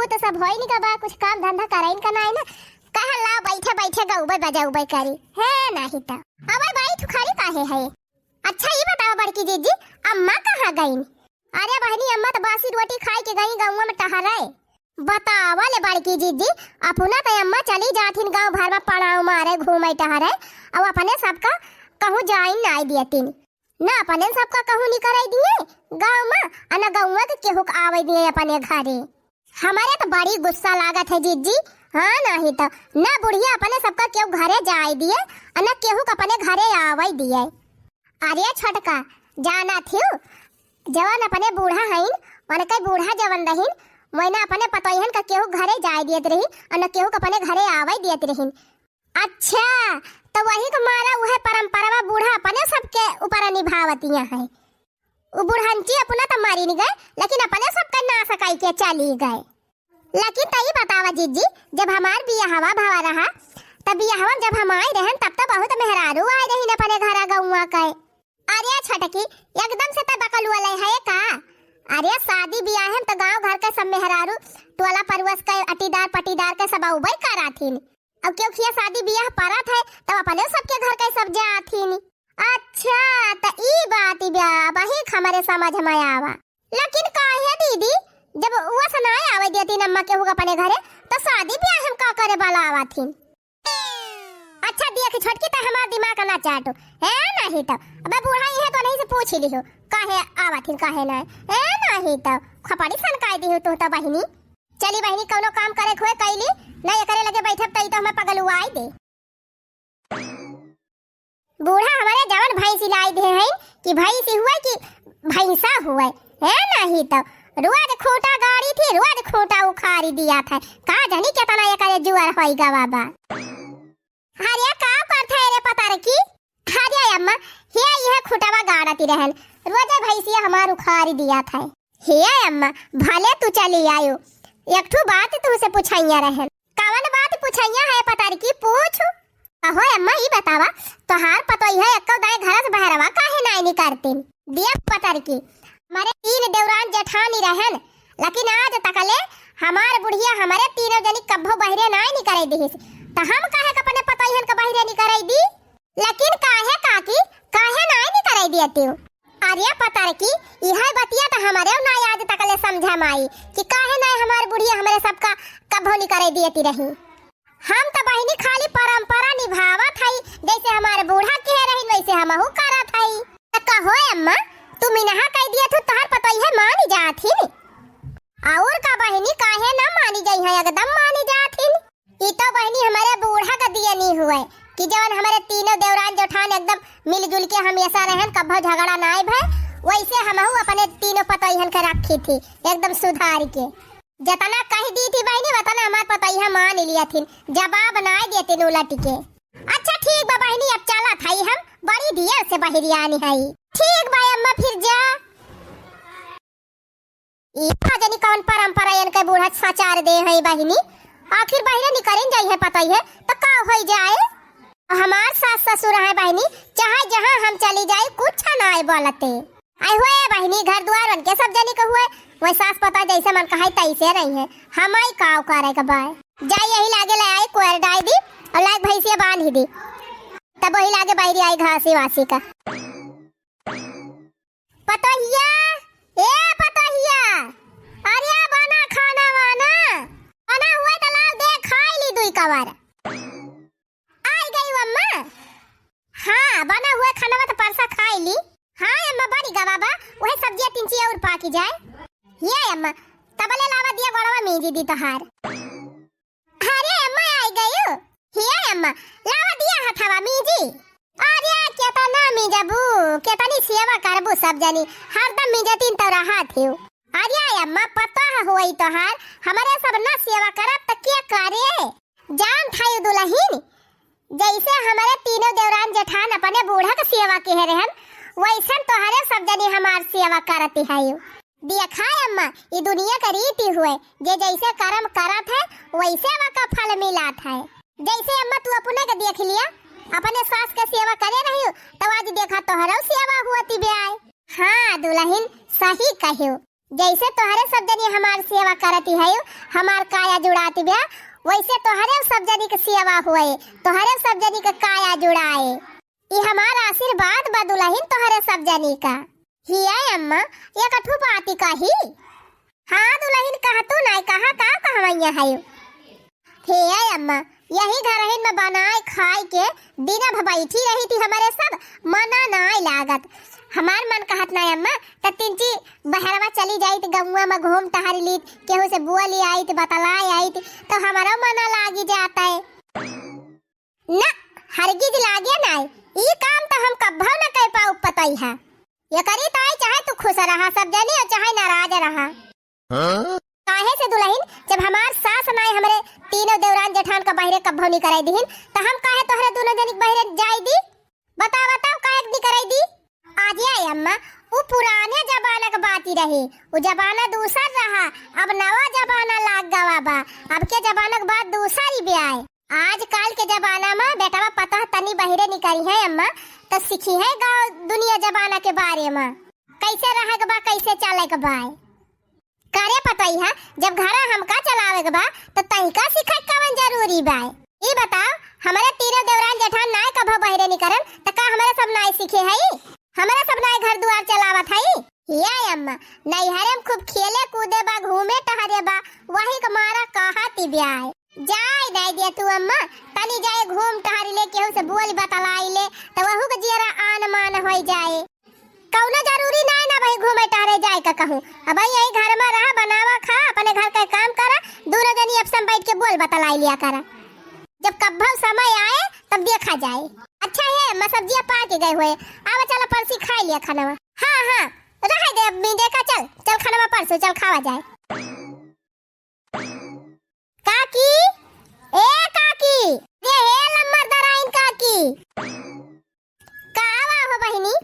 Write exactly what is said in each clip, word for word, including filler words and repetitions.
उ तो सब होइन का बा, कुछ काम धंधा कराइन का नाई ना। कहा ला बैठे बैठे गउबे बजउबे करी, है नाहीं तो। अबे बैठ खड़ी काहे है? अच्छा ई बतावा बड़की जीजी, अम्मा कहाँ गईन? अरे बहिनी, अम्मा तो बासी रोटी खाई के गई गउवा में टहरे। बतावा ले बड़की जीजी, अपना तो अम्मा चली जाथिन गाँव भर में पड़ाव मारे, घूमे टहरे, अउ अपने सबका कहूँ जाइन नाई दियतिन। ना अपने सबका कहूँ निकराई दिए गाँव में, अ ना गउवा के केहू के आवे दिए अपने घरे। हमरे तो बड़ी गुस्सा लागत है जीजी। हाँ, नाहीं तो ना बुढ़िया अपने सबका केहू घरे जाए दिए, अ ना केहू के अपने घरे आवे दिए। अरे छोटका, जाना थियू, जवन अपने बूढ़ा हईन, उनके बूढ़ा जवन रहीन, वही ना अपने पतोहियन का केहू घरे जाए दियत रही, अ ना केहू के अपने घरे आवे दियत रहीन। अच्छा, तो वही के मारा उहे परंपरवा बूढ़ा अपने सबके ऊपर निभावतिया है। उ बुढ़ंची अपना तो मरिन गए, लेकिन अपने सबके नास कई के चली गए। लेकिन तई बतावा जीजी, जब हमार बियाहवा भवा रहा, तब बियाहवा जब हम आए रहन, तब तो बहुत मेहरारू आए रहीन अपने घरा गउवा के। अरे छोटकी, एकदम से तो बकलुआ ले है का? अरे शादी बियाह में तो गाँव घर के सब मेहरारू, टोला परुवस के, अटीदार पटीदार के सब अउबे कराथिन। अब केहू खिया शादी बियाह परत है, तब अपने सबके घर के सब जाथिन। अच्छा, त ई बात बा, वही हमरे समझ में आवा। लेकिन काहे दीदी, जब वो से नाय आवे देती अम्मा केहू के अपने घरे, तो शादी ब्याह हम का करे वाला आवा थी? अच्छा देख छोटकी, त हमार दिमाग ना चाटो, है नाहीं तो। अबे बूढ़ा ही है तो नहीं से पूछ ही लिहो, काहे आवा थी, काहे ना, है नाहीं तो। खपड़ी सनकाई दिहो तू तो बहिनी। चली बहिनी, कौनो काम करे खोए कैली, ना एकरे लगे बैठब त ई तो हमें पगलुआई दे। बूढ़ा हमारे जवन भैंसी लाई दे हैं कि भैंसी हुए कि भैंसा हुए, है नाहीं तो। रोज खूंटा गाड़ी थी, रोज खूंटा उखाड़ी दिया था। का जानी कितना एकरे जुअर होई गवा बा। अरे का करत है रे पतरकी? अरे अम्मा, हे यह खूंटवा गाड़ती रहन, रोज भैंसिया हमार उखाड़ी दिया था। हे अम्मा, भले तू चली आयो, एक ठो बात तुमसे पूछैया रहन। कवन बात पूछैया है पतरकी, पूछ। अहो अम्मा, ई बतावा, तोहार पतोहिया एक्को दाई घर से बहरवा काहे नाई निकरतीन? दिया पतरकी, हमारे तीन देवरान जेठानी रहन, लेकिन आज तकले हमार बुढ़िया हमारे तीनों जनी कब्बो बहिरे नाई निकरे दिहिस, त हम काहे के अपने पतोहियन के बहिरे निकरे दी? लेकिन काहे काकी, काहे नाई निकरे दियतिउ? अरे पतरकी, इहे बतिया त हमरे नाई आज तकले समझा माई कि काहे नाई हमार बुढ़िया हमरे सबका कब्बो निकरे दियती रही। हम त बहिनी खाली परंपरा निभावत हई, जैसे हमार बूढ़ा किहे रहिन वैसे हमहू करत हई। त कहो अम्मा, तू मिनहा कह दिया थू, तोहार पतोहिया मानी जात ही। और का बहिनी, काहे ना मानी जाई है, एकदम मानी जात ही। ई तो बहिनी हमारे बूढ़ा का दियनी हुए कि जवन हमारे तीनों देवरान जेठान एकदम मिलजुल के हमेशा रहन, कब्बो झगड़ा नाय भय, वैसे हमहू अपने तीनों पतोहियन के रखी थी एकदम सुधार के। जतना कह दी थी बहिनी, वतना हमार पतोहिया मान लिया थी, जवाब नाय देती उलट के। अच्छा ठीक बा बहिनी, अब चला था हम, बड़ी दियर से बहिरियानी है। ठीक बा अम्मा, फिर जा। ई का जानी कौन परंपरा इनके बूढ़ा सचार दे है बहिनी। आखिर बहिरे निकरिन जाई है पतोहिया, तो का होई जाए? हमार सास ससुर है बहिनी, चाहे जहाँ हम चली जाई, कुछ ना आए बोलते। आई हुए बहिनी, घर द्वार उनके सब जनी के हुए, वही सास पतोह जैसे मन कहे तैसे रही है। हम आई काव करे के बाय। जाई यही लागे ले आई कोयर डाई दी और लाग भैंसिया बांध दी। तब वही लागे बहिरी आई घासी वासी का। पतोहिया, ए पतोहिया, अरे बना खाना वाना, बना हुआ तो लाओ दे खाई ली दुई कवर। आई गई अम्मा। हाँ, बना हुआ खाना तो परसा खाई ली। हाँ अम्मा, बनी गवा बा, वही सब्जियां तीन ची और पाकी जाए। ये अम्मा, तबले लावा दिया गोड़वा मीजी दी तोहार। अरे अम्मा, आई गयो। हिया अम्मा, लावा दिया हथवा मीजी। अरे केतना मीजबू, केतनी सेवा करबू सब जनी, हरदम मीजतीन तो रहा थियो। अरे अम्मा, पता होई तोहार, हमरे सब ना सेवा करब त के करे? जान थाई दुलहिन, जैसे हमरे तीनों देवरान जेठान अपने बूढ़ा के सेवा किहे रहन, वैसन तोहरे सब जनी हमार सेवा करती है। देखा अम्मा, ई दुनिया का रीति हुए, जे जैसे कर्म करत है, वैसे वका फल मिलत है। जैसे अम्मा तू अपने के देख लिया, अपने सास के सेवा करे रही, तो आज देखा तोहरो सेवा हुआ ती ब्याय। हाँ दुलहिन, सही कहो। जैसे तोहरे सब जनी हमार सेवा करती है, हमार काया जुड़ाती ब्या, वैसे तोहरे सब जनी के सेवा होए, तोहरे सब जनी के काया जुड़ाए। ई हमार आशीर्वाद बा दुलहिन तोहरे सब जनी का। हिया अम्मा, एक ठू बाती कही। हाँ दुलहिन, कह तू नाई कहा, का कहवैया है? हे अम्मा, यही घरहिन में बनाए खाए के दिन भर बैठी रही थी, हमरे सब मना नाई लागत। हमार मन कहत नाई अम्मा, त तिनची बहरवा चली जाइत, गौवा में घूम टहर लीत, केहू से बोली आइत, बतलाए आइत, तो हमारो मना लागी जाता है। ना, हरगिज लागे नाय, ई काम त हम कब्भो न कर पाउब पतोहिया। एकरी ताई चाहे तू खुश रहा सब जनी और चाहे नाराज रहा। हाँ? काहे से दुलहिन, जब हमार सास नाय हमरे तीनों देवरान जेठान का बहिरे कब्भो नहीं कराई दिहिन, त हम काहे तोहरे दोनों जनी के बहिरे जाई दी? बताओ, बताओ, काहे के नहीं कराई दी? आज ये अम्मा, उ पुराने जमाना के बात ही रहे, उ जमाना दूसर रहा, अब नवा जमाना लाग गवा बा, अब के जमाना के बात दूसर ही ब्याय। आजकल के जमाना में बेटवा पतोह तनी बहिरे निकरी है अम्मा, त सीखी है गाँव दुनिया जमाना के बारे में, कैसे रहे के बा, कैसे चले के बा। करे पतोहिया, जब घरा हमका चलावे के बा, त तहिका सीखे के कवन जरूरी बा? ई बताओ, हमरे तीनों देवरान जेठान नाय कभो बहिरे निकरन, त का हमरे सब नाय सीखे हई? हमरे सब नाय घर दुआर चलावत हई? ये अम्मा, नैहरे में खूब खेले कूदे बा, घूमे टहरे बा, वही के मारा कहा ती ब्याय। जाए दे दे तू अम्मा, तनी जाए घूम टहरी ले, केहू से बोल बतलाई ले, त वहू के जियरा आन मान होई जाए। कौनो जरूरी नाय ना भाई घूमे टहरे जाए का कहूँ। अब भाई यही घर में रहा, बनावा खा, अपने घर का काम करा, दोनों जनी आपस में बैठ के बोल बतलाई लिया करा। जब कब्भो समय आए तब देखा जाए। अच्छा है, मैं सब्जियाँ पा के गए हुए, आवा चला परसी खाई लिया खाना। हाँ हाँ, रहे दे अब मींजे का, चल चल खाना परसो, चल खावा जाए। काकी, ए काकी, ये हे लम्बर दराइन काकी। का आवा हो बहिनी?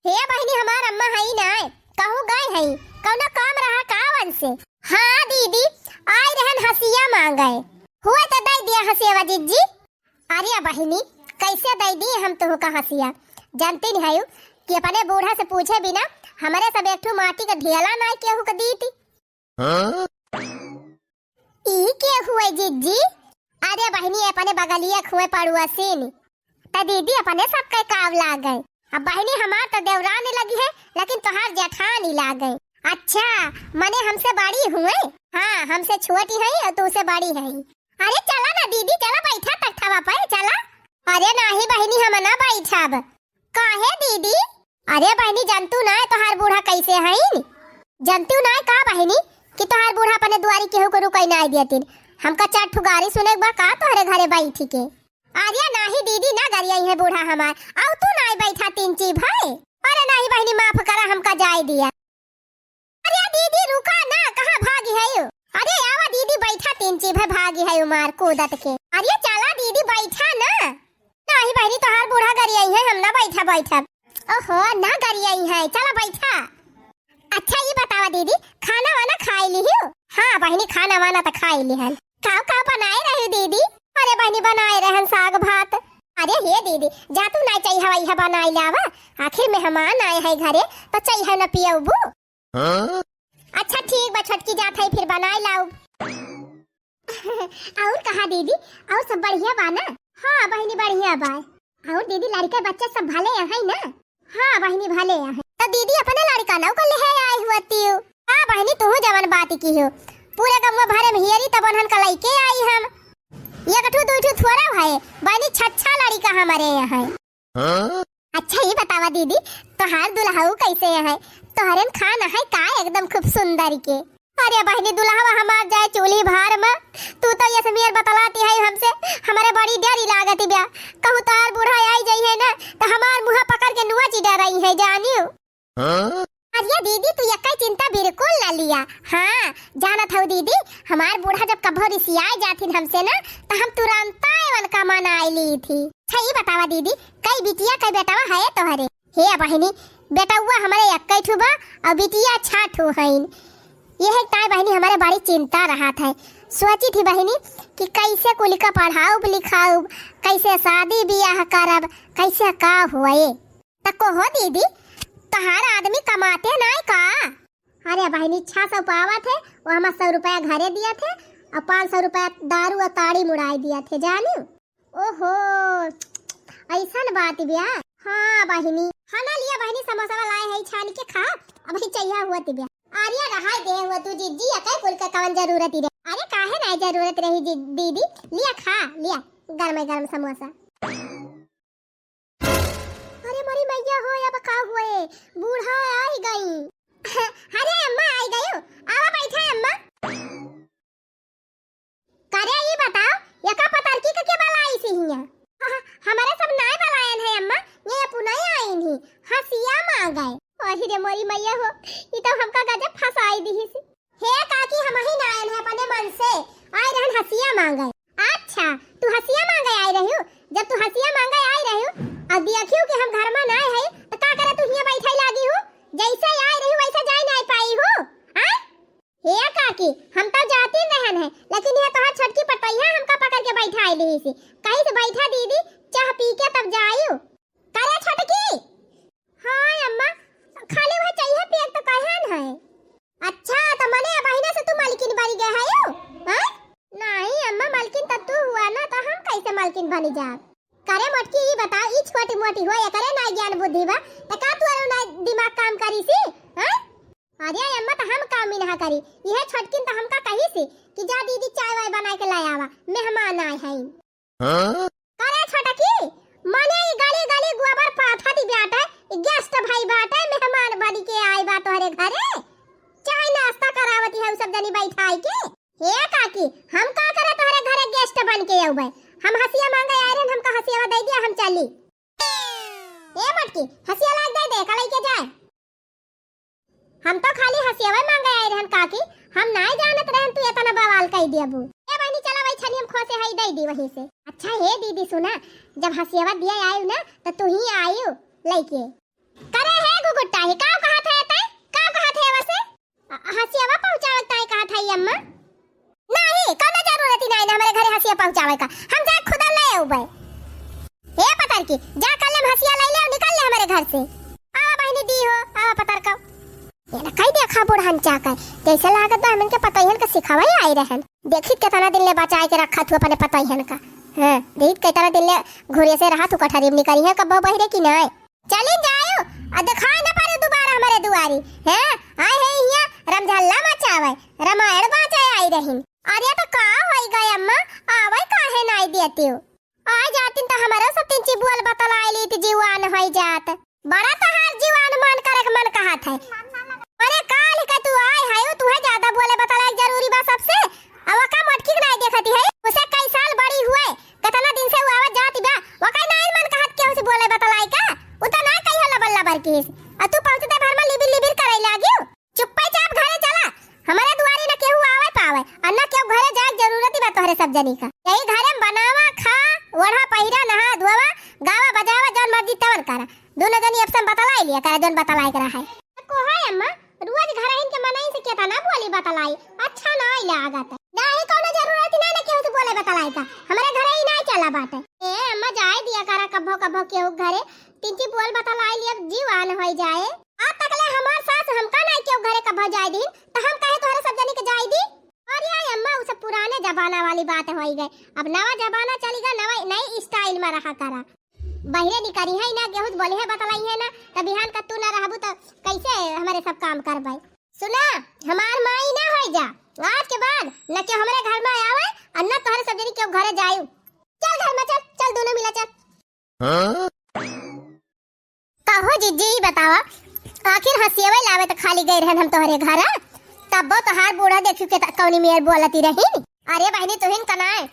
हे बहिनी, हमार अम्मा हई नाय, कहूँ गए हई, कौनो काम रहा का वन से? हाँ दीदी, आई रहन हसिया मांगे। हुए तो दे दिया हसिया जिज्जी। अरे बहिनी, कैसे दे दी हम तुहू का हसिया? जानती नहीं हयू कि अपने बूढ़ा से पूछे बिना हमरे सब एक ठू माटी का ढेला नाय केहू के दीती। हाँ? ई के हुए जिज्जी? अरे बहिनी, अपने बगलिया के हुए पड़ुआसिन। त दीदी अपने सबके काव लागे। अब बहिनी हमार त देवरानी लगी है, लेकिन तोहार जेठानी लागे। अच्छा, मने हमसे बड़ी हुए? हाँ, हमसे छोटी है और तू से बड़ी है। अरे चला ना दीदी, चला बैठा तख्तावा पे, चला। अरे नाही बहिनी, हम ना बैठब। काहे दीदी? अरे बहिनी, जनतू ना तोहार बूढ़ा कैसे हईन? जनतू ना का बहिनी कि तोहार बूढ़ा अपने दुआरी केहू को रुकई ना देतिन? हमका चार ठो गारी सुने के बा का तोहरे घरे बैठी के? अरे नाही दीदी, ना गरियाई है बूढ़ा हमार, आउ तू ना बैठा तीन ची भाई। अरे नाही बहिनी, माफ करा, हमका जाए दिया। अरे दीदी रुका ना, कहाँ भागी है यू? अरे आवा दीदी बैठा, तीन ची भाई भागी है यू मार कूदत के। अरे चला दीदी बैठा ना। नाही बहिनी, तोहार बूढ़ा गरियाई है, हम ना बैठा बैठब। ओहो, ना गरियाई है, चला बैठा। अच्छा ये बतावा दीदी, खाना वाना खाई लिहियो? हाँ बहिनी, खाना वाना त खाई लिहन। काव काव बनाए रहे दीदी? अरे बहिनी, बनाए रहन साग भात। अरे हे दीदी, जा तू ना चाहिए हवा, यह बनाई लावा, आखिर मेहमान आए है घरे, तो चाहिए न पियबू। हाँ? अच्छा ठीक बा छोटकी, जात है फिर बनाई लाऊ। और कहा दीदी, और सब बढ़िया बा ना? हाँ बहिनी, बढ़िया बा। और दीदी, लड़के बच्चे सब भले हैं ना? हाँ बहिनी, भले हैं। तो दीदी अपने लड़का नौ को ले आए हुआ तियो। हाँ बहिनी, तू जवन बात की हो, पूरे गमुआ भरे में हियरी तब उन्हन का लइके आई हम। एक ठू दू ठू थोड़ा है बहिनी, छच्छा लड़का हमारे यहाँ है। हाँ? अच्छा ये बतावा दीदी, तोहार दुल्हऊ कैसे है? तोहरन खान है का एकदम खूब सुंदर के? अरे बहिनी, दुल्हवा हमार जाए चूल्ही भार में, तू तो ये समियर बतलाती है हमसे, हमारे बड़ी डरी लागती ब्या। कहूँ तोहार बूढ़ा आई जाई है ना, तो हमार मुँह पकड़ के नुआ ची डराई है जानियो। हाँ? अरे दीदी, तू यक्का चिंता बिल्कुल ना लिया। हाँ, जानत हऊ दीदी, हमार बूढ़ा जब कभो रिसियाए जाथिन हमसे ना, तो हम तुरंत एवन का मनाई ली थी। अच्छा ये बतावा दीदी, कई बिटिया कई बेटवा है तोहरे? हे बहिनी, बेटवा हमारे यक्का ठू बा और बिटिया छह ठू हईन। यह ताय बहिनी हमारे बड़ी चिंता रहत है। सोची थी बहिनी कि कैसे कुल का पढ़ाउब लिखाउब, कैसे शादी बियाह करब, कैसे का होए। त कहो दीदी, तहार आदमी कमाते नाय का? अरे बहिनी, छह सौ पावत है, वो हमार सौ रुपया घरे दिया थे, और पाँच सौ रुपया दारू और ताड़ी मुड़ाई दिया थे, जानी। ओहो, ऐसन बात ब्या। हाँ बहिनी, खाना लिया बहिनी, समोसा लाए है छान के खा, अब ही चाहिए हुआ तिब्या। अरे रहाई दे हुआ तू जिज्जी, अकई कुल का कवन जरूरत ही रहे। अरे काहे नाई जरूरत रही जी, दीदी, लिया खा, लिया गरम गरम समोसा। अरे मोरी मैया हो, अब का हुए, बूढ़ा आई गई। अरे अम्मा आई गयो, आवा बैठा अम्मा। करे ई बताओ, यका पतरकी का के बलाइस हियाँ? हमरे सब नाय बलायन है अम्मा, ये पुनई आइन ही, हसिया माँगै। ओही रे मोरी मैया हो, ई तो हमका गजब फँसाई दिहिस। हे काकी, हमही ना आयन है अपने मन से, आए रहन हसिया माँगै। अच्छा, तू हसिया माँगै आई रह्यू? जब तू हसिया माँगै आई रह्यू, अब देखियो कि हम घर में नाय है, तो का करे तू हियाँ बैठे लागी हू? जैसे आई रह्यू वैसे जाए नाय पाई हू? आय? हे काकी, हम तो जाती रहन है, लेकिन यह तोहार छोटकी पटोहिया हमका पकड़ के बैठाई लिहिस। कहिस बैठा दीदी, चाह पी के तब जायू। करे छोटकी? हाँ अम्मा, खाली वह चाहिए पिए तो कहन है। अच्छा, तो मने अब अहिने से तू मालकिन बनी गए है यू? हैं? नहीं अम्मा, मालकिन तो तू हुआ ना, तो हम कैसे मालकिन बनी जाब? करे मोटकी, ई बताओ, ई छोटी मोटी हो, एकरे ना ज्ञान बुद्धि बा, तो का तोरो ना दिमाग काम करी सी? हैं? अरे अम्मा, तो हम काम ही ना करी, यह छोटकिन तो हमका कही सी कि जा दीदी चाय वाय बना के ले आवा, मेहमान आए हैं। हाँ? करे छोटकी, मने ई गली गली गोबर पाथा दी बाटे, ई गेस्ट भाई बाटे, मेहमान बनी के आए बा तोहरे घरे, चाय नाश्ता करावती है, उ सब जनी बैठाई के। हे काकी, हम का करे तोहरे घरे गेस्ट बन के अउबे? हम हसिया माँगै आए रहन, हमका हसियावा दे दिया, हम चली। ए मोटकी, हसिया लाग दे दे, का लइके जाए? हम तो खाली हसियावा माँगै आए रहन काकी, हम नाय जानत रहन तू एतना बवाल कई दियबू। ए बहिनी, चला वही छनी हम खोसे हई दे दी वहीं से। अच्छा हे दीदी सुना, जब हसियावा दिया आयु ना, तो तू ही आयु लइके। करे हे गुगुट्टा, ही का कहत है तै? का कहत है वसे? अ, हसियावा पहुँचावे ताई कहत है अम्मा? नहीं, कौनो जरूरत ही नहीं ना हमरे घरे हसिया पहुँचावे का। हम जाए खुदा ले अउबे। हे पतरकी, जा कल हम हसिया ले ले, निकल ले हमरे घर से। आवा बहिनी दी हो, आवा पतरका। ये ना कई देखा बूढ़न चाकर, जैसे लागत बा हमन के पतोहियन के सिखावे आई रहन। देखी केतना दिन ले बचाए के रखा तू अपने पतोहियन का। हाँ, देखी केतना दिन ले घुरे से रहा तू कठरी में निकली है, कब्बो बहिरे की नाय। चली जायो, आ दिखाई न पड़े दोबारा हमरे दुआरी। हैं? आए है हियाँ रमझल्ला मचावे, रामायण बाँचे आई रहिन। अरे तो का होई गए अम्मा, आवे काहे नाई देती हो? आ जातिन तो हमरो सब तिनची बोल बतलाई ली त जीवान होई जात। बड़ा तोहार जीवान मन करे के मन कहत है। अरे काल के तू आए है, तू है ज्यादा बोले बतलाई जरूरी बा सबसे। अब का मोटकी के नाई देखती है, उसे कई साल बड़ी हुए, कितना दिन से वो आवत जाती बा, वो कई नाई मन कहत केहू से बोले बतलाई का? उ तो ना कहियो लबर लबर किस। आ तू पहुँचते भर में लिबिर लिबिर करे लागियो। चुप्पे चाप घरे चला, हमरे दुआरी न केहू आवे पावे, आ न केहू घरे जाए के जरूरत ही बा तोहरे सब जनी का। यही घरे में बनावा, खा, ओढ़ा, पहिरा, नहा, धोवा, गावा, बजावा, जौन मर्जी तवन करा। दोनों जनी अब से बतलाई लिया करा, जौन बतलाई करा है। को है अम्मा, रोज घर आइन के मनई से केतना बोली बतलाई, अच्छा नाई लागत। नाही कौनो जरूरत ही ना न केहू से बोले बतलाई का, हमरे घरे ही नाई चला बाटे। ए अम्मा, जाए दिया करा कभो कभो केहू घरे, तिनची बोल बतलाई लिया, जीवान होई जाए। आज तक ले हमार सास हमका नाई केहू घरे कभो जाए दीन, त हम काहे तोहरे सब जनी के जाए दी? अरे अम्मा, उ सब पुराने जमाना वाली बात होई गए, अब नवा जमाना चली गए, नवा नई स्टाइल में रहा करा। बहिरे निकरी है ना, केहू से बोली है बतलाई है ना, त बिहान का तू ना रहबू त कैसे हमरे सब काम करबे? सुना, हमार माई ना होई जा, आज के बाद न केहू हमरे घर में आवे और न तोहरे सब जनी केहू घरे जायू। चल घर में चल, चल दोनों मिला चल। हाँ? कहो जिज्जी, ई बतावा, आखिर हसियावे लावे त खाली गए रहन हम तोहरे घर, तब्बो तोहार बूढ़ा देखियो के त-, कौनी मेर बोलती रही। अरे बहिनी, तुहिन कनाए,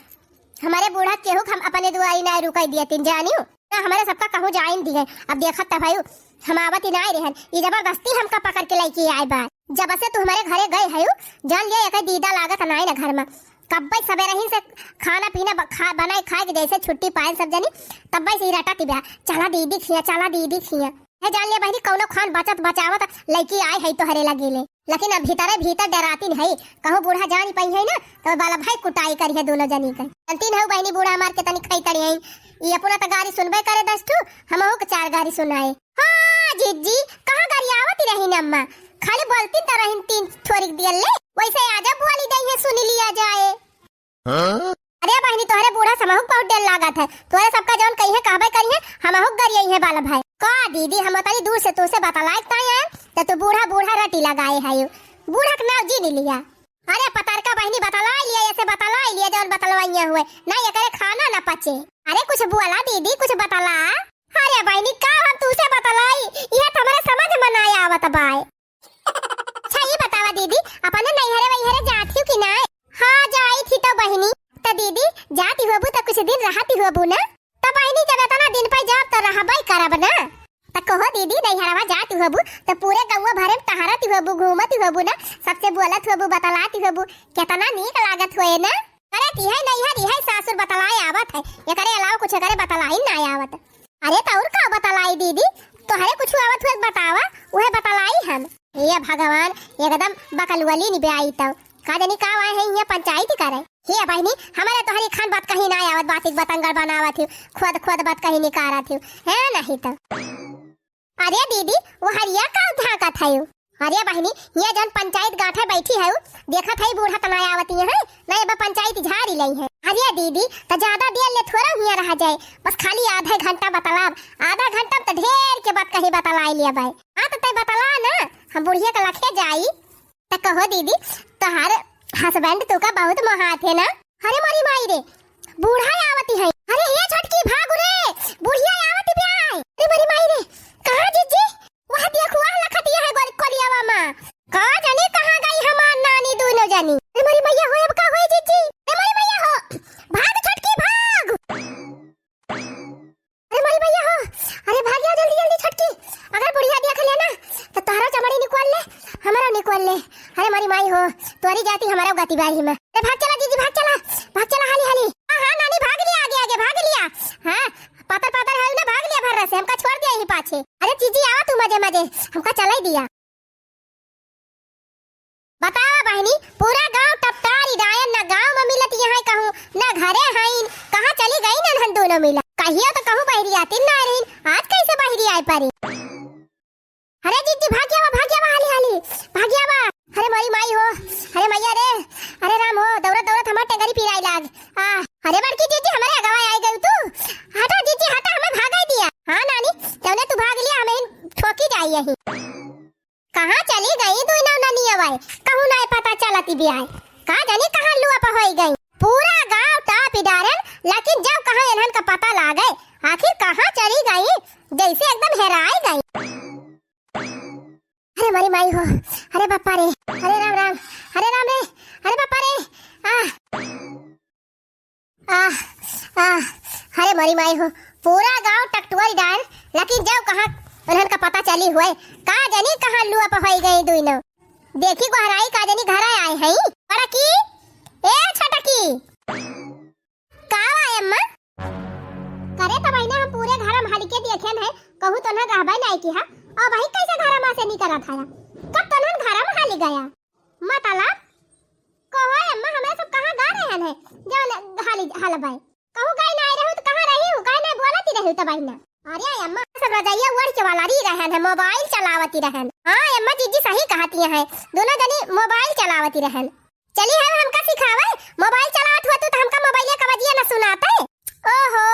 हमरे बूढ़ा केहू के हम अपने दुआरी ना रुकाई दियतिन जानियो, ना हमरे सबका कहूँ जाइन दिए। अब देखत त भाई, हम आवत ही ना रहन, ई जबरदस्ती हमका पकड़ के लइके आए बा। जब से तू हमरे घरे गए हयू, जान लिया एक दीदा लागत नाई ना घर में। कब्बे सबेरहिन से खाना पीना ब-, खा, बनाए खाए के जैसे छुट्टी पाए सब जनी, तब्बे से ही रटत बा, "चला दीदी खिया, चला दीदी खिया।" है जान लिया बहिनी, कौनो खान बचत बचावत लइकी आए है तोहरे लगे ले, लेकिन अब भीतरे भीतर डरातिन है, कहूँ बूढ़ा जान पाई है ना, तो बाला भाई कुटाई करी है दोनों जनी के। जानती न हो बहिनी, बूढ़ा मार के तनी खाई तड़ी है, ये अपना तो गारी सुनबे करे दस ठू, हमहू के चार गारी सुनाए। हाँ जिज्जी, कहाँ गरियावत रही न अम्मा? खाली बोलती त रहिन तीन ठोरिक दियल ले, वैसे आजा बोली दई है, सुनी लिया जाए। हाँ? अरे बहिनी, तोहरे बूढ़ा समहुक बहुत डेर लागत है, तोहरे सबका जौन कही है कहबे करी है, हमहुक गरियई है बाल भाई। का दीदी, हम तनी दूर से तोसे बतलाए ताई आए, त तू बूढ़ा बूढ़ा रटी लगाए है, बूढ़ा के नाव जी नहीं लिया। अरे पतरका बहिनी बतलाई लिया, ऐसे बतलाई लिया जौन बतलवइया हुए, ना एकरे खाना ना पचे। अरे कुछ बोला दीदी, कुछ बतला। अरे बहिनी का हम तूसे बतलाई, यह तो हमरे समझ में ना आवत बाय। अच्छा ये बतावा दीदी, अपने नैहरे वैहरे जात हिउ कि ना? हाँ जाई थी तो बहिनी। तो दीदी जाती होबू तो कुछ दिन रहती होबू ना? तो बहिनी जब इतना दिन पे जाब तो रहबे करब ना। त कहो दीदी, नैहरवा जात होबू त पूरे गौवा भरे में टहरत होबू, घूमत होबू ना, सबसे बोलत होबू, बतलात होबू, केतना नीक लागत होए ना। अरे तिहे नैहर इहे सासुर बतलाए आवत है, एकरे अलावा कुछ एकरे बतलाई ना आवत। अरे त और का बतलाई दीदी, तोहरे कुछ आवत होए बतावा, उहे बतलाई हम। हे भगवान, एकदम बकलुअली निब्याई तौ। का जानी का आए है यहाँ पंचायत करे। हे बहिनी, हमारे तोहरी खान बात कहीं ना आवत, बात एक बतंगड़ बनावत हिउ, खुद खुद बात कहीं निकारत हिउ, है नहीं तो। अरे दीदी, वो हरिया का झांकत है? अरे बहिनी, ये जन पंचायत गांठे बैठी है, देखत है बूढ़ा तना आवत है, नहीं अब पंचायत झाड़ी लई है। अरे दीदी, तो ज्यादा देर ले थोड़ा हुआ रहा जाए, बस खाली आधा घंटा बतलाब, आधा घंटा में तो ढेर के बात कहीं बतलाई लिया भाई। हाँ तो तय बतला ना, हम बुढ़िया के लखे जाई। त कहो दीदी, तोहार husband तोका बहुत मोहात है ना? अरे मोरी माई रे, बूढ़ा आवती है। अरे ये छोटकी भाग रे, बुढ़िया आवती बे आय। अरे मोरी माई रे, कहाँ जीजी? वह देख वह लखतिया है गोरी कोलियावा माँ। का जाने कहाँ गई हमार नानी दोनों जनी। अरे मोरी मैया हो, अब का होई जीजी? अरे मोरी मैया हो, भाग छोटकी भाग। अरे मोरी मैया हो, अरे भाग जाओ जल्दी जल्दी छोटकी, अगर बुढ़िया देख ले ना तो तोहरो चमड़ी निकल ले, हमारो निकल ले। अरे मोरी माई हो, तोरी जाती हमारो गति बाही में। अरे भाग चला जीजी, भाग चला, भाग चला हाली हाली। हाँ हाँ नानी, भाग लिया आगे आगे, भाग लिया। हाँ, पातर पातर है ना, भाग लिया भर से, हमका छोड़ दिया यही पाछे। अरे जीजी आवा तू मजे मजे, हमका चलाई दिया। बतावा बहिनी, पूरा गांव टपटारी डायन, ना गांव में मिलत यहाँ कहूँ, ना घरे हईन, कहाँ चली गई नन्हन दोनों मिला। कहियो तो कहूँ बहरी आती ना रहीन, आज कैसे बहरी आए परी? अरे जीजी भाग्यावा, भाग्यावा हाली हाली, भाग्यावा। अरे मोरी माई हो, अरे मैया रे, अरे राम हो, दौड़त दौड़त हमार टेंगरी पिराई लाग। आ, अरे बड़की जीजी हमारे अगवा आई गई तू, हटा जीजी हटा, हमें भागाई दिया। हाँ नानी, तूने तू भाग लिया, हमें ठोकी जाई यही। कहाँ चली गई दुइनौ ननियवै? कहूँ नाय पता चलत बियाय। का जानी कहाँ लुआ पर होई गई। पूरा गांव टापी डारन, लेकिन जब कहाँ इन्हन का पता लागे, आखिर कहाँ चली गई, जैसे एकदम हेराई गई। अरे मोरी माई हो, अरे बापा रे, अरे राम राम, अरे राम रे, अरे बापा रे, आ। आह, आह, अरे मोरी माई हो, पूरा गांव टकटुअरी डार, लेकिन जब कहाँ उन्हन का पता चली हुए, का जानी कहाँ लुआ पर होई गई दुइनौ। देखी गोहराई का जानी घर आए हैं। बड़की, ए छोटकी, का आए अम्मा? करे तो बहिना हम पूरे घर में हलिके देखेन है, कहूँ तो ना रहबे नहीं किहा, और वही कैसे घर में से निकलत है? कब तो ना घर में हली गया? मतलब? कहो अम्मा, हमरा सब कहाँ गा रहन है, जवन हाली हलबै? कहूँ गई ना रहू तो कहाँ रही हूँ, काहे ना बोलती रहू तो बहिना? अरे अम्मा, सब रजाइया ओढ़ के वाला रही रहन है, मोबाइल चलावती रहन। हाँ अम्मा, जीजी सही कहती हैं, दोनों जनी मोबाइल चलावती रहन। चली है हमका सिखावे, मोबाइल चलावत हुआ तू तो हमका मोबाइलिया का बजिया न सुनाते। ओहो,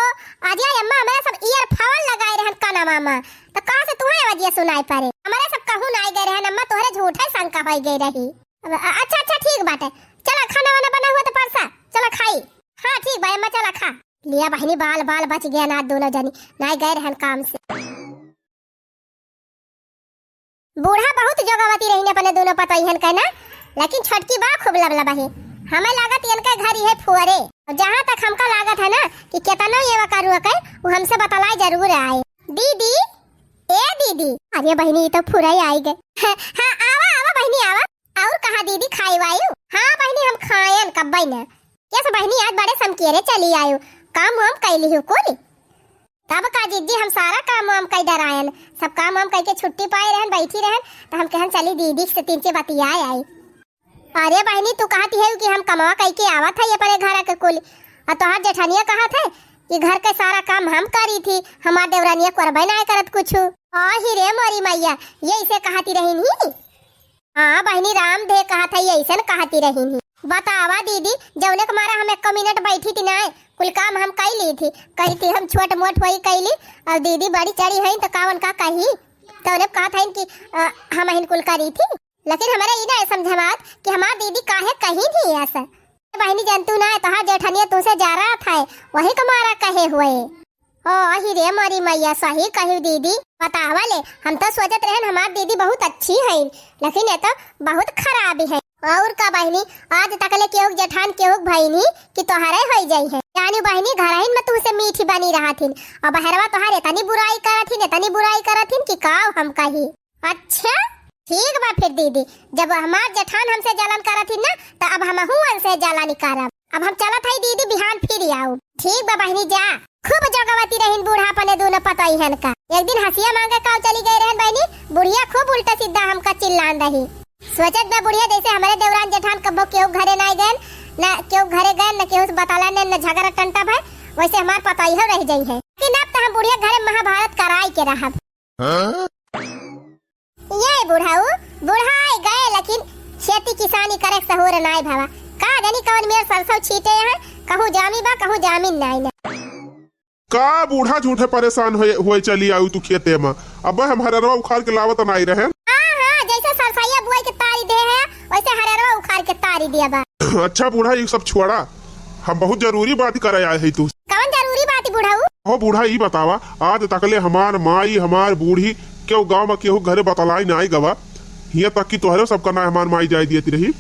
अरे अम्मा, हमरा सब earphone लगाए रहन कानवा में, तो कहाँ से तुहैं आवाजिया सुनाई पड़े? हमरा सब कहूँ ना आए गए रहन अम्मा, तोहरे झूठे शंका होई गई रही। अब, अ-, अच्छा, अच्छा, ठीक बाटे, चला खाना वाना बना हुआ तो परसा, चला खाई। हाँ, ठीक बा अम्मा, चला खा। लिया बहिनी, बाल, बाल बच गया ना, दोनों जनी ना गए रहन काम से। बूढ़ा बहुत जोगावती रही अपने दोनों पतोहियन के ना, लेकिन छोटकी बा खूब लबलबाही। हमें लागत इनके घर ही है फुअरे। और जहाँ तक हमका लागत है ना कि केतनो ये वका रुआ के, वो हमसे बतलाए जरूर आए। दीदी, ए दीदी, अरे बहिनी, ये तो फुरई आई गए। हाँ, आवा, आवा बहिनी, आवा। और कहा दीदी, खाई वायु? हाँ बहिनी, हम खायन कब्बे न। यस बहिनी, आज बड़े समकेरे चली आयु, काम वाम कैली हूँ कुल। तब का जीजी, हम सारा काम वाम कई डरायन, सब काम वाम कई के छुट्टी पाए रहन, बैठी रहन, तो हम कहन चली दीदी से तीन से बतियाए आई। अरे बहिनी, तू कहती है कि हम कमवा कई के आवत है अपने घर के कुल, और तोहार जेठनिया कहत है कि घर के सारा काम हम करी थी, हमार देवरानिया करबे ना करत कुछ। आही रे मोरी मैया, ये इसे कहती रही नहीं। हाँ बहिनी, राम धे कहत है, अइसन कहती रही ही। बतावा दीदी, जौने के मारा हम एक मिनट बैठी थी ना, कुल काम हम कइ ली थी, कही थी हम छोट मोट होई कइ ली, और दीदी बड़ी चढ़ी है तो कावन का कही, तौने कहत है कि अ, हम हिन कुल करी थी। लेकिन हमरे ई ना समझ में आवत कि हमार दीदी काहे कही नहीं ऐसा। बहिनी, जनतू ना, तोहार जेठनिया तुसे जा रहा था, वही के मारा कहे हुए। ओ, अही रे मोरी मैया, सही कही दीदी। बतावा ले, हम तो सोचत रहन हमार दीदी बहुत अच्छी है, लेकिन ये तो बहुत खराब है। और का बहिनी, आज तक ले केहू के जेठान केहू के भइनी कि तोहरे होई जाई है। जानी बहिनी, घरहिन में तुसे मीठी बनी रहत हिन, और बहरवा तोहार इतनी बुराई करत हिन, इतनी बुराई करत हिन कि का हम कही। अच्छा, ठीक बा फिर दीदी, जब हमार जेठान हमसे जलन करत ही ना, त अब हमहू उनसे जलन करब। अब हम चलत हई दीदी, बिहान फिर आऊ। ठीक बा बहिनी, जा। खूब जोगवती रहिन बूढ़ा अपने दोनों पतोहियन का। एक दिन हंसिया मांगे काव चली गई रहन बहिनी, बुढ़िया खूब उल्टा सीधा हमका चिल्लान रही। सोचत बा बुढ़िया, जैसे हमरे देवरान जेठान कब्बो केहू घरे ना गए, ना केहू घरे गए, ना केहू से बताला ने, ना झगड़ा टंटा भय, वैसे हमार पतोहियो रह जाई है। लेकिन अब तो हम बुढ़िया घरे महाभारत कराई के रहब। हाँ? ये बुढ़ऊ, बुढ़ाई गए, लेकिन खेती किसानी करे के सहूर नाय भवा। का जानी कवन मेर सरसों छीटे हैं, कहूँ जामी बा, कहूँ जामिन नाय ना। का बूढ़ा झूठे परेशान होए, होए चली आऊ तू खेते में? अब हम हररवा उखाड़ के लावत नाय रहे। हाँ, हाँ, जैसे सरसैया बुआई के तारी दे है, वैसे हररवा उखाड़ के तारी दिया बा। अच्छा बूढ़ा, ये सब छोड़ा, हम बहुत जरूरी बात करे आए है तू। कवन जरूरी बात बुढ़ऊ? हो बूढ़ा, ई बतावा, आज तकले हमार माई, हमार बूढ़ी, केहू गाँव में केहू घरे बतलाई नाई गवा। हियाँ तक कि तोहरे सबका ना हमार माई जाए दियत रही।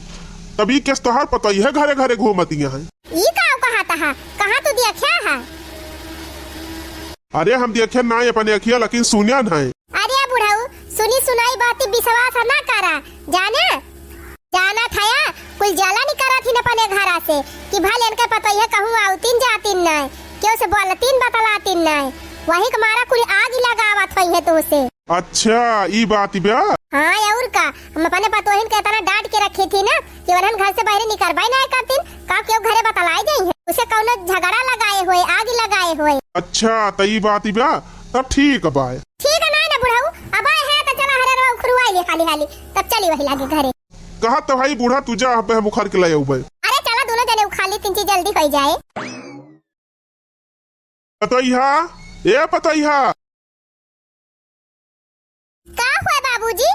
तब ई केस तोहार पतोहिया घरे घरे घूमतिया हैं। ई का कहत हा? कहाँ तू देखा हा? अरे हम देखे नाई अपने अखिया, लेकिन सुनिया नाई। अरे बुढ़ऊ, सुनी सुनाई बात विश्वास ना करा, जाने? जानत हया, कुल जलन करत हिन अपने घरा से कि भले इनके पतोहिया कहूँ आवतिन जातिन नाय, केहू से बोलतिन बतलातिन नाय, वही के मारा कुल आग लगावत होई है तुसे। अच्छा, ई बात बा? हाँ, और का, हम अपने पतोहिन के इतना डांट के रखी थी ना कि उन्हन घर से बाहर निकलबे नाय करतिन, का केहू घरे बतलाए जाई है, उसे कौनो झगड़ा लगाए होए, आग लगाए होए। अच्छा, त ई बात बा, तब ठीक बा। ठीक है, नाय ना बुढ़ऊ, अब आए हैं तो चला हरे रवा उखरुआई ले हाली हाली, तब चली वही लागे घरे। कहत तो भाई बूढ़ा, तू जा, अबे हम उखाड़ के ले अउबे। अरे चला, दोनों जने उखाड़ ली, तीन चीज जल्दी हो जाए। पतोहिया, ए पतोहिया। का हुआ बाबूजी?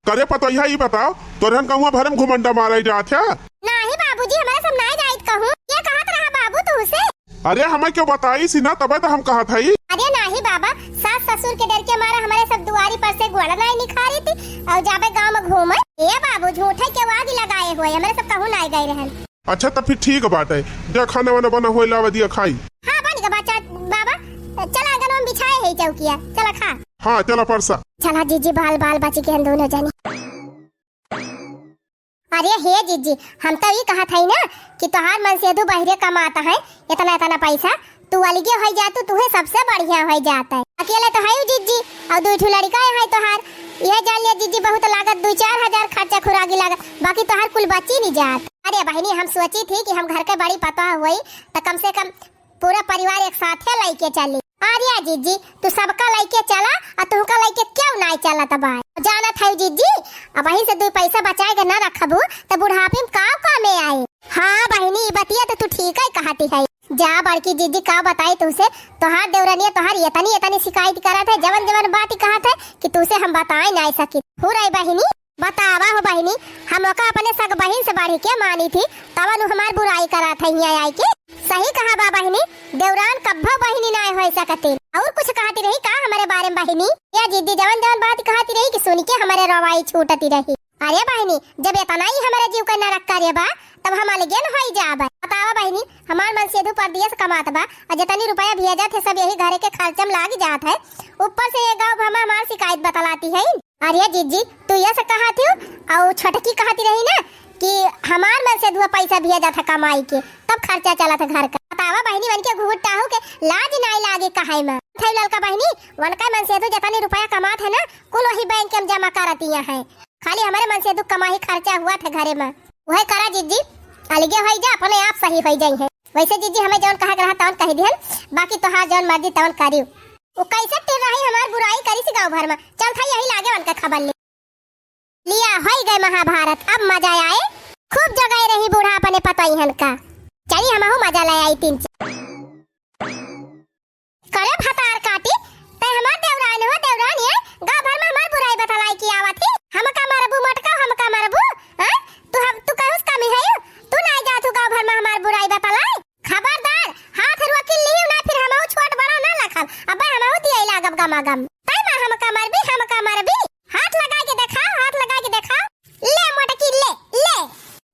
करे पतोहिया, ई बताओ, तोरहन कहूँ भरम घुमंडा मारे जात है? नाही बाबूजी, हमारे सब नाय जाइत कहूँ। ये कहत रहा बाबू तुहसे? अरे हमें क्यों बताई सी ना, तबे तो हम कहत हई। अरे नाही बाबा, सास ससुर के डर के मारा हमारे सब दुआरी पर से गोड़ नाय निखारी थी और जाबे गाँव में घूमे। ए बाबू, झूठे के आग लगाए हुए, हमारे सब कहूँ नाय गए रहन। अच्छा, तब फिर ठीक बाटे, जा खाना वाना बना हुए, लावा दिया खाई। हाँ, बन गया बच्चा बाबा, चला आंगन में बिछाए है चौकिया, चला खा। हाँ, चला परसा। चला जीजी, बाल बाल बची के हम दोनों जनी। अरे हे जीजी, हम तो ई कहत हई ना कि तोहार मनसेधु बहिरे कमात है इतना इतना पैसा, तू अलगे होई जातू, तुहे सबसे बढ़िया होई जात है। अकेले तो है जीजी, और दो ठो लड़का है तोहार, यह जान लिया जीजी, बहुत लागत दो चार हजार खर्चा खुरागी लागत, बाकी तोहार कुल बची नहीं जात। अरे बहिनी, हम सोची थी कि हम घर के बड़ी पतोह हुई तो कम से कम पूरा परिवार एक साथे लइके चली। अरे जीजी, तू सबका लइके चला, आ तुहका लइके क्यों नाय चलत बा? जानत है जीजी, अब वहीं से दो पैसा बचाए के ना रखबू, तो बुढ़ापे में का कामे आए? हाँ बहिनी, ई बतिया तो तू ठीक है कहती है। जा बड़की जीजी, का बताई तुसे, तोहार देवरनिया तोहार एतनी एतनी शिकायत करत है, जवन जवन बात कहत है कि तुसे हम बताए नाय सकी। हो रही बहिनी, बतावा हो बहिनी, हम ओका अपने सग बहिन से बढ़ के मानी थी, तवन उ हमार बुराई करत है हियाँ आई के। सही कहा बा बहिनी, देवरान कब्बो बहिनी नाय होय सकते। और कुछ कहती रही का हमारे बारे में बहिनी? या जीजी जवन जवन बात कहती रही कि सुन के हमारे रवाई छूटती रही। अरे बहिनी, जब इतना ही हमारे जीव का नरक करे बा, तब हम अलगे न होई जाबे। बतावा बहिनी, हमार मनसेधु परदेस कमात बा, और जितनी रुपया भेजत है सब यही घरे के खर्चा में लाग जात है, ऊपर से ये गाँव भर में हमार शिकायत बतलाती है। अरे जीजी, तू ये से कहत हूँ, और छोटकी कहती रही ना कि हमार मनसेधुआ पैसा भेजत है कमाई के, तब खर्चा चलत है घर का। बतावा बहिनी, मन के घूंघट टाहू के लाज नाई लागे कहे में। थे ललका बहिनी, वनका मनसेधु जितनी रुपया कमात है ना, कुल वही बैंक में जमा करतिया है। खाली हमारे मनसेधु कमाई खर्चा हुआ था घरे में। वह करा जीजी, अलगे होई जा, अपने आप सही होई जाई है। वैसे जीजी हमें जौन कहे के रहा तौन कह दिहन, बाकी तोहार जौन मर्जी तौन करियो। वो कैसे टिर रही हमार बुराई करी सी गाँव भर में। चल था यही लागे उनका खबर ले। लिया, होई गए महाभारत, अब मजा आए। खूब जगाए रही बूढ़ा अपने पतोहियन का। चली हमहू मजा ले आई तीन चार। करे भतार काटी, तै हमार देवरान हो, देवरान ये, गाँव भर में हमार बुराई बतलाई की आवत ही। हमका मरबू मटका, हमका मरबू, हैं? तू हम, तू कहूस कमी है यू? तू नाई जात हू गाँव भर में हमार बुराई बतलाई? खबरदार, हाथ रुआ किल्ली ना, फिर हमहू छोट बड़ा ना लखब। अबे हमहू दिए लागब गमागम। तै माँ हमका मरबी, हमका मरबी। हाथ लगा के देखाओ, हाथ लगा के देखाओ। ले मोटकी, ले, ले।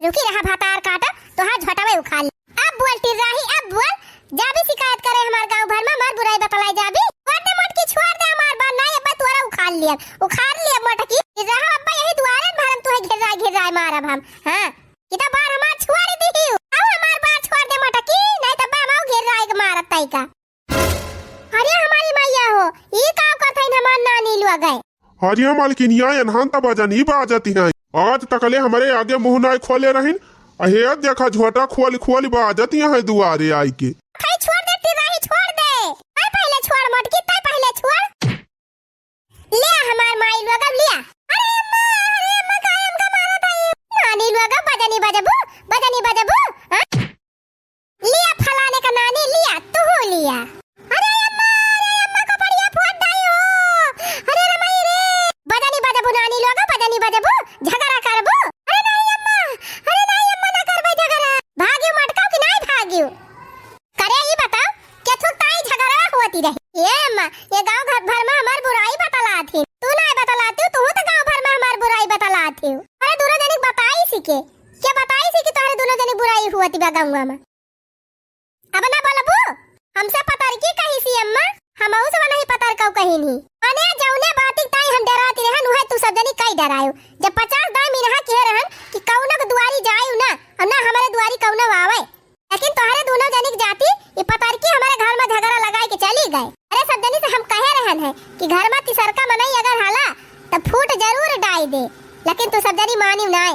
रुकी रहा भतार काटा, तोहार झोटवे उखाड़ ले। अब बोल टिर्राही, अब बोल। जाबी शिकायत करे हमार गाँव भर में, हमार बुराई बतलाई जाबी। छोड़ दे मोटकी, छोड़ दे हमार बार, नाई अब्बा तोरा उखाड़ लियब, उखाड़ लियब मोटकी। टिर्राहा अब्बा यही दुआरे भरम तुहे घेराए घेराए मारब हम। हाँ, कि तो बार हमार छोड़ दी ही। अब हमार बार छोड़ दे मोटकी, नाई तो अब्बा हम घेराए के मारब तई का। अरे हमारी मैया हो, ई का करत हईन हमार नानी लोग है? अरे मलकिनिया, एनहन त बजनी बाजत हैं। आज तकले हमरे आगे मुँह नाय खोले रहिन। अहे देखा झोटा खोल खोल बाजत हैं दुआरे आई के। भाई छोड़ दे, टिर्राही छोड़ दे। भाई पहले छोड़ मोटकी, तै पहले छोड़। लिया हमार माई लोग अब लिया। अरे अम्मा, अरे अम्मा, काहे हमका मारत है? नानी लोग बजनी बजबू, बजनी बजबू, हाँ? लिया फलाने का नानी, लिया, तू लिया। अरे अम्मा, अरे अम्मा, कपड़िया फोड़ डाई हो। अरे रे माई रे। बजनी बजबू नानी लोग, बजनी बजबू, झगड़ा करबू। अरे नाई अम्मा, अरे नाई अम्मा, ना करबे झगड़ा। भागियो मटकाओ कि नाई भागियो? करे ई बताओ, केथू ताई झगड़ा होती रही। ए अम्मा, ये गाँव घर भर में हमार बुराई बतलात ही। तू नाई बतलाती हो, तू तो गाँव भर में हमार बुराई बतलाती हो। अरे दोनों जनी बताई सी के, के बताई सी कि तोहरे दोनों जनी बुराई हुआ तिबा गंगवा में। अब ना बोलबू, हमसे पतरकी कही सी अम्मा, हमहू से नहीं पतरकऊ कही नहीं। अने जौने बाती ताई हम डराती रहन, उहे तू सब जनी कई डरायो। जब पचास दाई मिनहा किहे रहन कि कौनो के दुआरी जायु ना, और ना हमारे दुआरी कौनो आवे। लेकिन तोहरे दोनों जनी के जाती, ई पतरकी हमारे घर में झगड़ा लगाए के चली गए। अरे सब जनी से हम कहे रहन है कि घर में तिसरका मनई अगर हाला, तो फूट जरूर डाई दे, लेकिन तू सब जनी मानी नाय।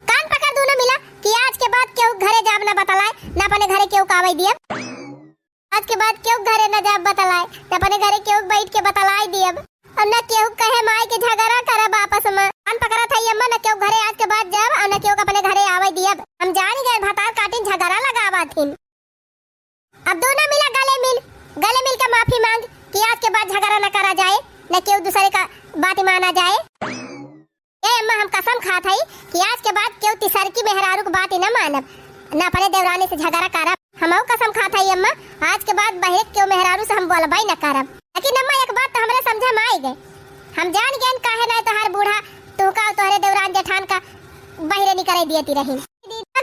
कान पकड़ दोनों मिला कि आज के बाद केहू घरे जाब ना बतलाए, ना अपने घरे केहू का आवे दियब। आज के बाद केहू घरे ना जाब बतलाए, ना अपने घरे केहू बैठ के बतलाए दियब, और ना केहू कहे माई के झगड़ा करब आपस में। कान पकड़त है अम्मा, ना केहू घरे आज के बाद जाब, और ना केहू के अपने घरे आवे दियब। हम जान गए भतार काटिन झगड़ा लगावा थिन। अब दोनों मिला गले मिल, गले मिल के माफी मांग कि आज के बाद झगड़ा न करा जाए, न केहू दूसरे का बात माना जाए। ए अम्मा, हम कसम खात हई कि आज के बाद केहू तिसरकी मेहरारू के बात ही न मानब, न अपने देवरानी से झगड़ा करब। हमहू कसम खात हई अम्मा, आज के बाद बहरे केहू मेहरारू से हम बोलबई न करब। लेकिन अम्मा, एक बात तो हमरे समझे में आई गए, हम जान गए काहे ना तोहार बूढ़ा तुहका और तोहरे देवरान जेठान का बहरे निकरे दियती रही।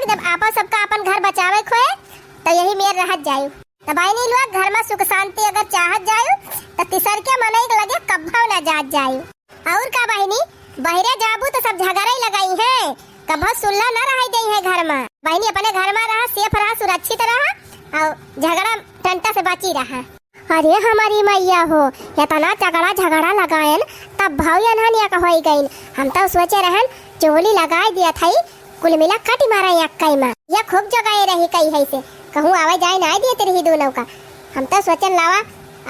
जब आपन सबका आपन घर बचावे खोए, तो यही मेर रहत जायु। तो बहिनी लोग, घर में सुख शांति अगर चाहत जायु, तो तिसरके मनई के लगे कब्बो ना जात जायु। और का बहिनी, बहरे जाबू तो सब झगड़ा ही लगाई है, कब्बो सुल्ला ना रह दे है घर में। बहिनी अपने घर में रहा, safe रहा, सुरक्षित रहा, और झगड़ा टंटा से बची रहा। अरे हमारी मैया हो, इतना तगड़ा झगड़ा लगायन, तब भाव एनहन एक होई गइन। हम तो सोचे रहन, चोली लगाए दिया था, कुल मिला कटी मारा एक कई माँ। ये खूब जगाए रही कई है से, कहूँ आवे जाए ना दिए रही दोनों का। हम तो सोचन लावा,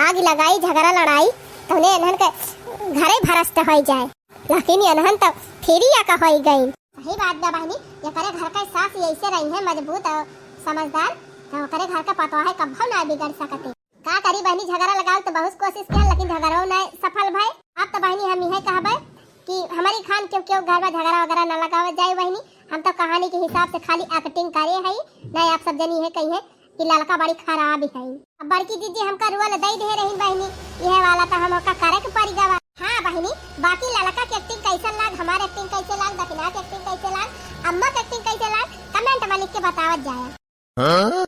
आग लगाई, झगड़ा लड़ाई, तौने एनहन के घरे भरस्त होई जाए। लेकिन एनहन तो फिरी या का होई गई। सही बात बा बहिनी, ये करे घर का सास ऐसे रही है मजबूत और समझदार, तो करे घर का पतवा है कब्बो ना बिगड़ सकते। का करी बहिनी, झगड़ा लगावे तो बहुत कोशिश किया, लेकिन झगड़ो ना सफल भय। अब तो बहिनी हम यही कहबे कि हमारी खान क्यों क्यों घर में झगड़ा वगैरह ना लगावे जाए बहिनी। हम तो कहानी के हिसाब से खाली acting करे हई, ना आप सब जनी है कही है कि ललका बड़ी खराब है। अब बड़की जीजी हमका रोल दे दे रही बहिनी, यह वाला तो हम ओका करे के पड़ी गवा। हाँ बहिनी, बाकी ललका के acting कैसन लाग, हमार acting कैसे लाग, दखिना के acting कैसे लाग, अम्मा के acting कैसे लाग, comment में लिख के बतावत जाए। हाँ?